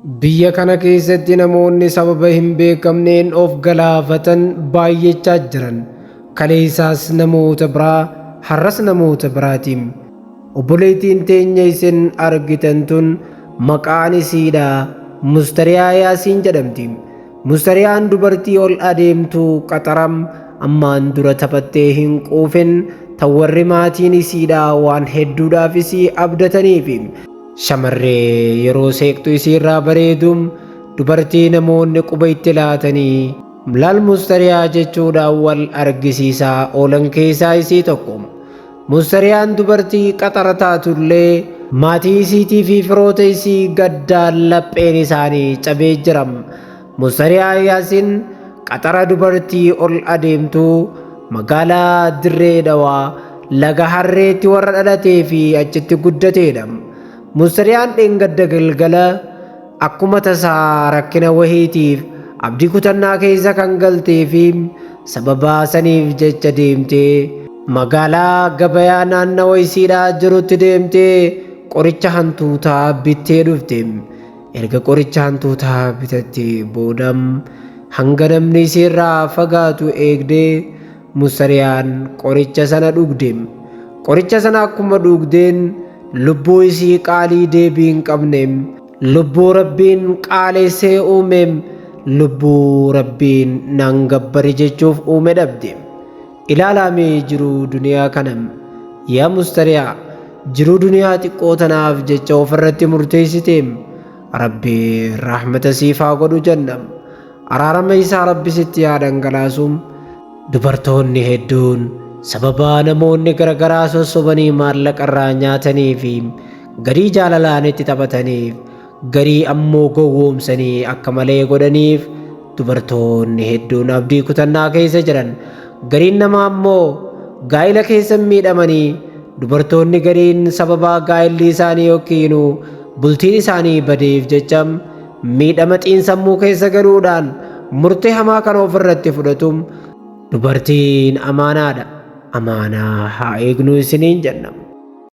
Biyya kana keessatti namoonni sababa hin beekamneen of galaafatan baay'achaa jiran. Kaleessaas namoota biraa, har'as namoota biraatiin. Obboleettiin teenya isin argitan tun maqaan isiidha Mustariyaa Yaasiin jedhamti. Mustariyaan dubartii ol adeemtu qaxaram ammaan dura taphattee hin quufin tan warri maatiin isiidha waan hedduudhaaf isii abdataniifi. Shamarree yeroo seeqxu isiirraa bareedu, dubartii namoonni quba itti laatanii laal Mustariyaa jechuudhaan wal argisiisaa oolan keessaa isii tokko. Mustariyaan dubartii qaxara taatullee maatii isiitii fi firoota isii gaddaan lapheen isaanii cabee jira. Mustariyaa Yaasin qaxara dubartii ol adeemtuu magaalaa Dirree Dhawaa Laga Harreetti warra dhalatee fi achitti guddateedha. Mustariyaan dheengadda galgala akkuma tasaa rakkina wahiitiif abdii kutannaa keessa kan galtee fi sababaa saniif jecha deemtee magaalaa gabayaa naannawa isiidhaa jirutti deemtee qoricha hantuutaa bittee dhufte. Erga qoricha hantuutaa bitattee booda hanga namni isiirraa fagaatu eegdee Mustariyaan qoricha sana dhugde. Qoricha sana akkuma dhugdeen lubbuu isii qaalii deebii hin qabne, lubbuu Rabbiin qaalessee uume, lubbuu Rabbiin naan gabbari jechuuf uume dhabde. Ilaalaa mee jiruu duniyaa kana. Yaa Mustariyaa, jiruu duniyaa xiqqoo tanaaf jecha ofirratti murteessite. Rabbi rahmata siif haa godhu jenna. Araarama isaa Rabbi sitti haa dhangalaasu. Dubartoonni hedduun sababa namoonni garagaraa sossobanii maallaqa irraa nyaatanii fi garii jaalalaan itti taphataniif garii ammoo gowwoomsanii akka malee godhaniif dubartoonni hedduun abdii kutannaa keessa jiran. Gariin namaa ammoo gaa'ila keessa miidhamanii, dubartoonni gariin sababa gaa'illi isaanii yookiin bultiin isaanii badeef jecha miidhama xiinsammuu keessa galuudhaan murtee hamaa kana ofirratti fudhatu. Dubartiin amaanaadha. Amaanaa haa eegnu isiniin jenna.